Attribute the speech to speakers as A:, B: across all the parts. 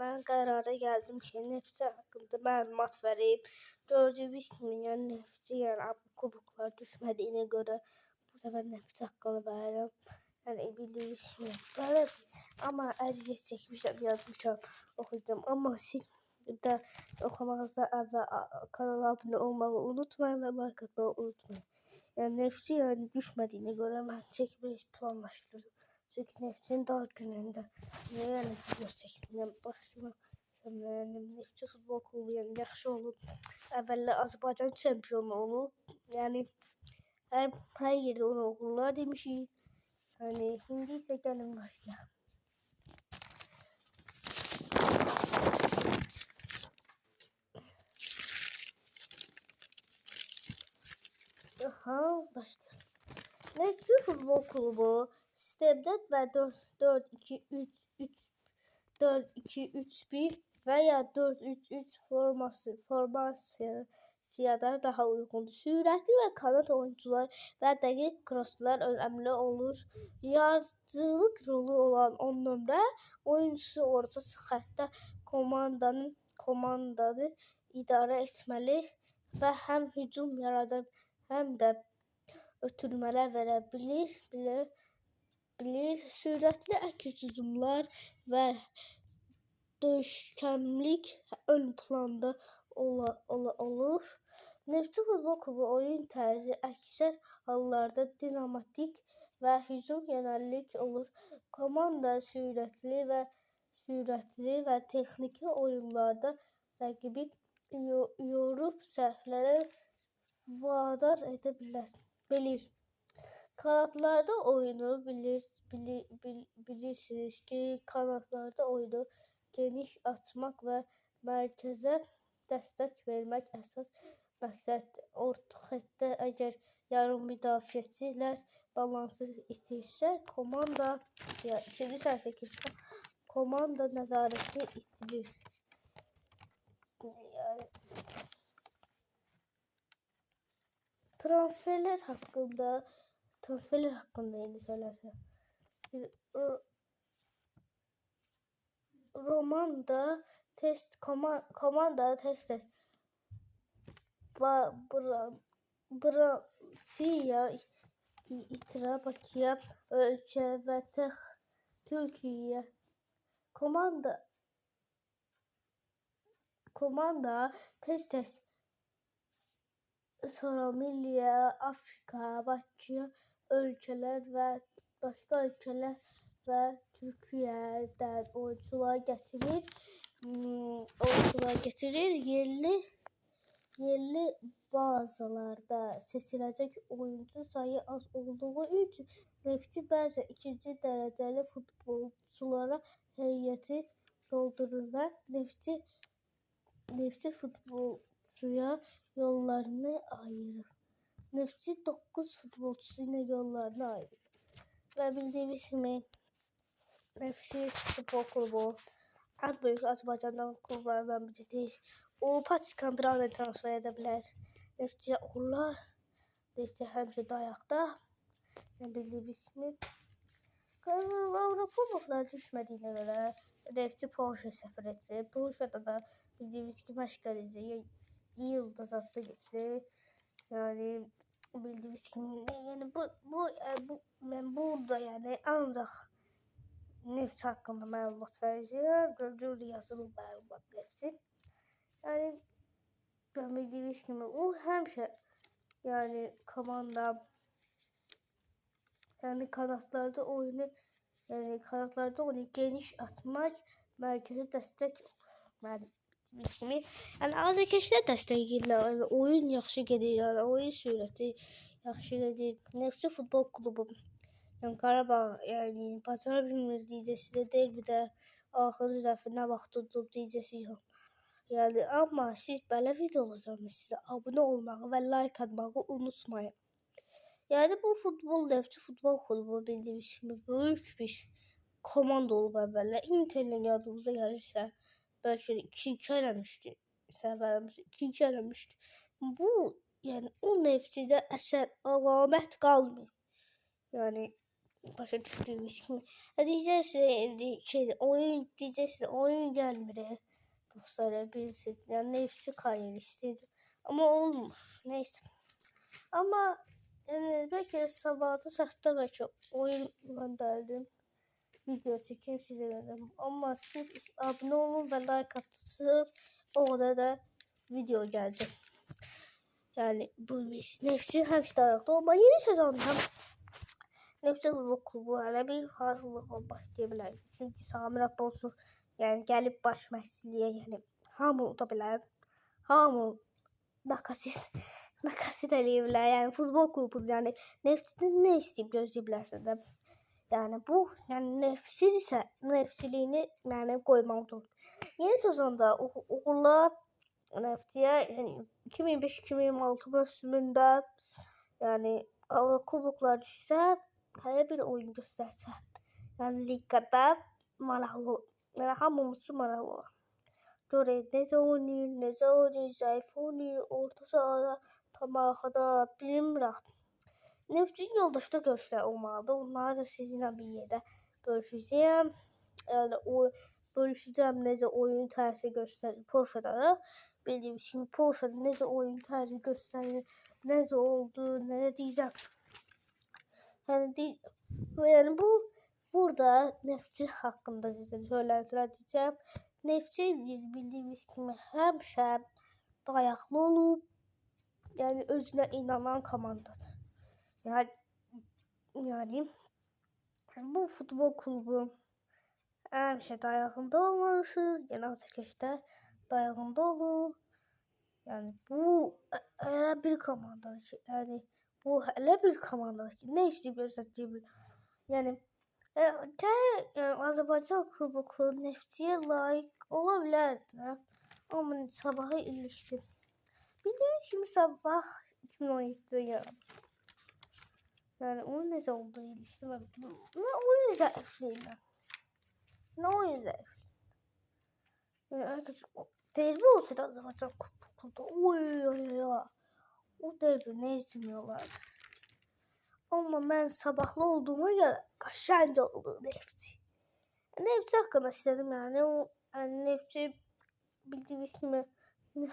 A: Mən qərara gəldim ki, Neftçi haqqında məlumat verim. Gördüyünüz kimi, yəni Neftçi, yəni kuboklar düşmədiyinə görə bu dəfə Neftçi haqqında verirəm. Yəni bildiyiniz kimi, belə, amma əziyyət çəkmişəm, yazmışam, oxuyacağam. Amma siz də oxumağınızdan əvvəl kanala abunə olmağı unutmayın və like atmağı unutmayın. Yəni Neftçi yəni düşmədiyinə görə mən çəkməyi planlaşdırdım. Çünki Neftçinin dar günündə yəni video çəkməyəm başıma. Yəni Neftçi futbol klubu yəni yaxşı olub. Əvvəllər Azərbaycan çempionu olub. Yəni hər yerdə ona uğurlar demişik. Yəni indi isə gəlin başlayaq. Aha, başlayaq. Neftçi futbol klubu sistemdə və 4-2-3-3, 4-2-3-1 və ya 4-3-3 formasiyada daha uyğundur. Sürətli və kanat oyuncular və dəqiq krosslar önəmli olur. Yaradıcılıq rolu olan 10 nömrə oyuncusu orta xəttdə komandanı idarə etməli və həm hücum yarada, həm də ötürmələr verə bilir. Sürətli əks hücumlar və döyüşkənlik ön planda olur. Neftçi futbol klubu oyun tərzi əksər hallarda dinamik və hücum yönəlik olur. Komanda sürətli və texniki oyunlarda rəqibi yorub səhvlərə vadar edə bilir. Kanatlarda oyunu bilirsiniz ki, kanatlarda oyunu geniş açmaq və mərkəzə dəstək vermək əsas məqsəddir. Orta xəttdə əgər yarım müdafiəçilər balansı itirsə, komanda ya ikinci səhifə keçsə, komanda nəzarəti itirir. Yəni transferlər haqqında indi söyləsəm. Romanda komanda tez-tez Brasiya, İtira, Bakıya, ölkə və Türkiyə. Komanda tez-tez Somaliya, Afrika, Bakıya, ölkələr və başqa ölkələr və Türkiyədən oyuncular gətirir. Yerli bazalarda seçiləcək oyuncu sayı az olduğu üçün Neftçi bəzən ikinci dərəcəli futbolçulara heyəti doldurur və Neftçi futbolçuya yollarını ayırır. Neftçi 9 futbolçusu ilə yollarını ayırır. Və bildiyimiz kimi Neftçi futbol klubu ən böyük Azərbaycandan klublarından biridir. O Patrik Andrade transfer edə bilər. Neftçiyə uğurlar. Neftçi həmişə dayaqda. Yəni bildiyimiz kimi Avropa kuboklara düşmədiyinə görə Neftçi Polşaya səfər etdi. Polşada da bildiyimiz kimi məşq edici yıldız adlı getdi. Yəni bildiyimiz kimi, yəni bu mən burada yəni ancaq Neftçi haqqında məlumat verəcəyəm. Gördüyünüz yazılı məlumat Neftçi. Yəni bildiyimiz kimi o həmişə yəni komanda yəni kanatlarda oyunu geniş atmaq, mərkəzə dəstək yəni bildiyimiz kimi, yəni azarkeşlər dəstək edirlər. Yəni oyun yaxşı gedir, yəni oyun sürəti yaxşı gedir. Neftçi futbol klubu yəni Qarabağ yəni bacara bilmir deyəcəsi də deyil, bir də axırıncı dəfə nə vaxt tutulub deyəcəsi yox. Yəni amma siz belə videolar görmüşsünüz, abunə olmağı və like atmağı unutmayın. Yəni bu futbol Neftçi futbol klubu bildiyimiz kimi böyük bir komanda olub əvvəllər. Interlə yadımıza gəlirsə, bəlkə də 2-2 eləmişdi. Səhv 2-2 eləmişdi. Bu yəni o Neftçidə əsər əlamət qalmır. Yəni Başa düşdüyünüz kimi. Diyeceksiniz indi şey, oyun diyeceksiniz, oyun gelmir. Dostlar bilirsiniz. Yani Neftçi kariyeri istedim. Ama olmur. Neyse. Ama yani belki sabahda saxta belki oyun gönderdim. Video çekeyim size gönderdim. Ama siz abone olun ve like atırsınız. Orada da video gelecek. Yani bu Neftçi həmişə ayaqda olma. Yeni sezonda Neftçi Futbol Klubu hələ bir hazırlığa başlaya bilər. Çünki Samir Abbasov yəni gəlib baş məşqçiliyə, yəni hamı uda bilər. Hamı nakasit eləyə bilər. Yəni futbol klubu, yəni Neftçidən nə istəyib gözləyə bilərsən də. Yəni bu, yəni Neftçi isə Neftçiliyini yəni qoymalıdır. Yeni sezonda uğurlar Neftçiyə, yəni 2005-2026 mövsümündə yəni Avrokuboklar düşsə, hələ bir oyun göstərsə, yəni liqada maraqlı, yəni hamımız üçün maraqlı olar. Görək necə oynayır, necə oynayır, zəif oynayır, orta sahada, tam arxada, bilmirəm. Neftçinin yoldaşda görüşlər olmalıdır. Onları da sizinlə bir yerdə bölüşəcəyəm. Yəni o bölüşəcəyəm necə oyun tərzi göstərir Polşada da. Bildiyimiz kimi Polşada necə oyun tərzi göstərir, necə oldu, nə deyəcəm. Yəni bu burada Neftçi haqqında sizə söylentilər deyəcəm. Neftçi bildiyimiz kimi həmişə dayaqlı olub, yəni özünə inanan komandadır. Yəni bu futbol klubu həmişə dayağında olmalısınız. Genel çəkilişdə dayağında olun. Yəni bu elə bir komandadır ki, yəni bu elə bir komandadır ki, nə istəyib göstərəcək. Yəni Azərbaycan kuboku Neftçiyə layiq ola bilərdi. Amma sabahı ilişdi. Bildiyiniz kimi sabah 2017-də yarandı. Yəni onun necə olduğu ilişdi. Nə oyun zəifliyinə. Nə oyun zəifliyinə. Yəni derbi olsaydı Azərbaycan kubokunda. Oy oy oy. O derbi nə istemiyorlardı. Amma mən sabahlı olduğuma görə qəşəng oldu Neftçi. Neftçi haqqında istədim yəni. O yəni Neftçi bildiyiniz kimi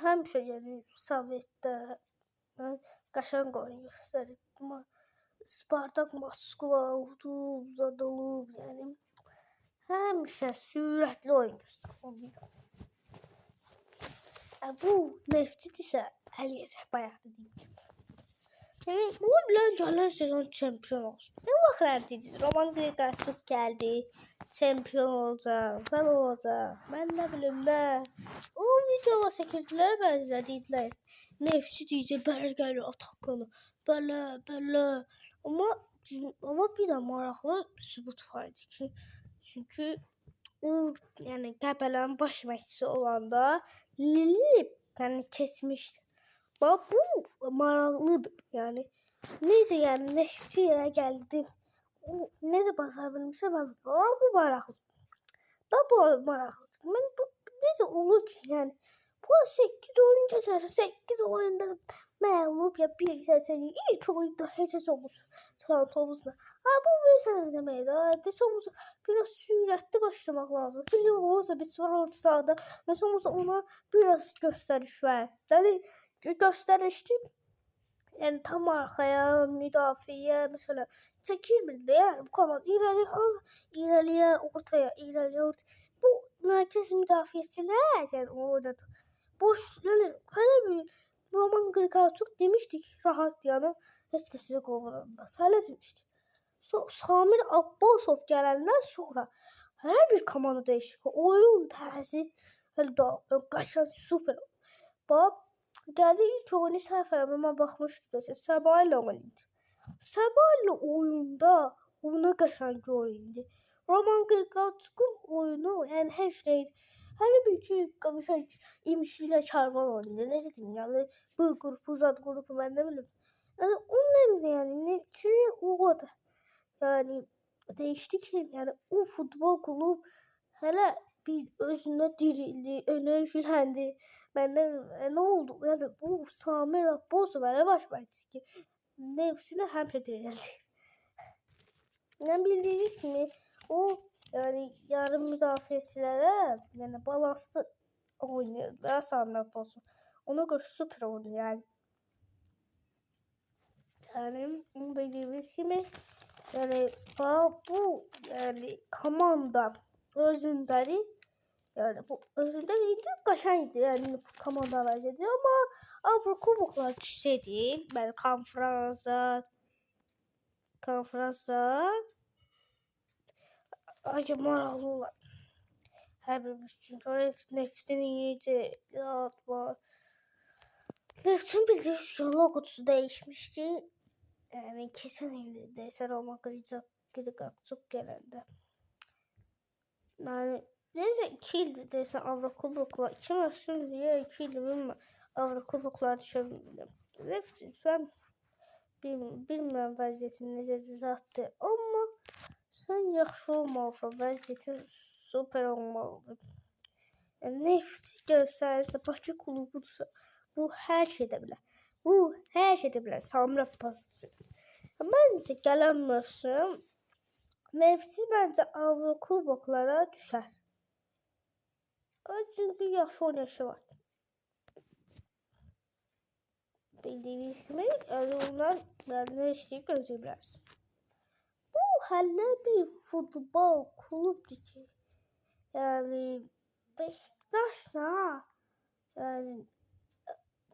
A: həmişə yəni Sovetdə yəni, qəşəng oyun göstərib. Amma Spartak Moskva oldu, zad olub, yəni həmişə sürətli oyun göstərib. Bu Neftçi isə eləyəcək, bayaq dediyim kimi. Yəni, bu bilən gələn sezon çempion olsun. Nə vaxt dediniz? Roman Griqorchuk gəldi, çempion olacaq, zal olacaq. Mən nə bilim nə. O videolar çəkirdilər, bəziləri dedilər. Neftçi deyəcək, bəli gəlir atakını, belə, belə. Amma bir də maraqlı sübut var idi ki, çünki o, yəni Qəbələnin baş məşqçisi olanda Lili yəni keçmişdi. Bax bu maraqlıdır. Yəni necə yəni Neftçiyə gəldi. O necə bacara bilmişsə mən bu maraqlıdır. Bax bu maraqlıdır. Mən bu necə olur ki, yəni bu 8 oyun keçirsə 8 oyunda məğlub ya bir seçenek ilk oyunda heç olmur. Toronto'muzla. Ha bu bir sənə deməkdir. Heç olmasa biraz sürətli başlamaq lazım. Filip var orta sahada. Heç olmasa ona biraz göstəriş ver. Yəni göstərişli, yəni tam arxaya, müdafiəyə məsələn çəkilmir də, yəni bu komanda irəli, irəliyə, ortaya, irəliyə, ortaya. Bu mərkəz müdafiəçi nə? Yəni o oynadı. Boş, yəni hələ bir Roman Griqorchuk demişdik rahat, yəni heç kim sizə qol vura bilməz. Hələ demişdik. Samir Abbasov gələndən sonra hər bir komanda dəyişik. Oyun tərzi hələ də qəşəng super. Bax gəldi ilk oyunu səhv eləmə, mən baxmışdım məsələn, Səba ilə oynaydı. Səba ilə oyunda ona qəşəng oyundu. Roman Griqorchukun oyunu yəni heç nə idi. Hələ bir ki, qəşəng İmişli ilə Karvan oynayır. Necə deyim, yəni B qrupu, zad qrupu mən nə bilim. Yəni onun yəni Neftçi o qədər. Yəni dəyişdi ki, yəni o futbol klub hələ bir özünə dirildi, enerjiləndi. Məndən nə oldu? Yəni bu Samir Abbasov elə baş məşqçi ki, Neftçini həmişə dirildi. Yəni bildiyiniz kimi o yəni yarım müdafiəçilərə yəni balanslı oynayır da Samir Abbasov. Ona görə super oynayır yəni. Yəni bildiyiniz kimi yəni bu yəni komanda özündədir. Yəni bu özündə indi qəşəngdir. Yəni komanda vəziyyəti, amma Avrokuboklar düşsəydi, yəni konferansa ay maraqlı olar. Hər birimiz üçün. Neftin necə yadma. Neftin bildiyiniz kimi logosu dəyişmişdi. Yəni keçən il desən Roma Qriqaqçuk gələndə. Yəni necə 2 ildir desən Avrokuboklar, 2 mövsüm deyə 2 il bilmirəm Avrokuboklara düşə bilmirəm. Neftin mən bilmirəm vəziyyətini necə düzəltdi, amma sən yaxşı olmalısan, vəziyyətin super olmalıdır. Yəni Nefti göstərirsə, Bakı klubudursa, bu hər şeydə bilər. Bu hər şeydə bilər. Samir Abbasov. Məncə gələn mövsüm Neftçi məncə Avrokuboklara düşər. Çünki yaxşı oynayışı var. Bildiyiniz kimi, yəni onlar yəni, nə istəyir gözləyə bilərsiniz. Bu hələ bir futbol klubdur ki, yəni Beşiktaşla yəni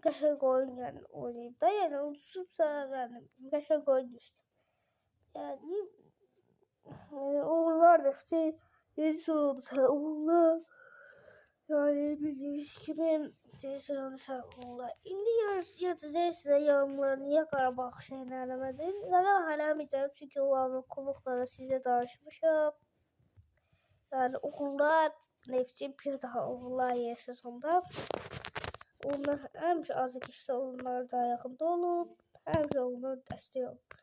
A: qəşəng oyun yəni oynayıb da, yəni uduzubsa yəni qəşəng oyun göstərib. Yəni uğurlar Neftçi yeni sonunda uğurlar. Yəni bildiyiniz kimi sonunda uğurlar. İndi yazacağım sizə yorumları niyə Qarabağ şeyini eləmədin? Qarabağ eləməyəcəm çünki o Avrokuboklara sizə danışmışam. Yəni uğurlar Neftçi bir daha uğurlar yeni sezonda. Onlar həmişə azarkeşlər onlara da yaxında olub, həmişə onlara dəstək olub.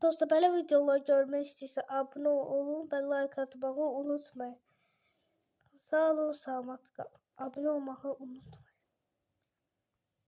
A: Dostlar, belə videolar görmək istəyirsə abunə olun və like atmağı unutmayın. Sağ olun, salamat qalın. Abunə olmağı unutmayın.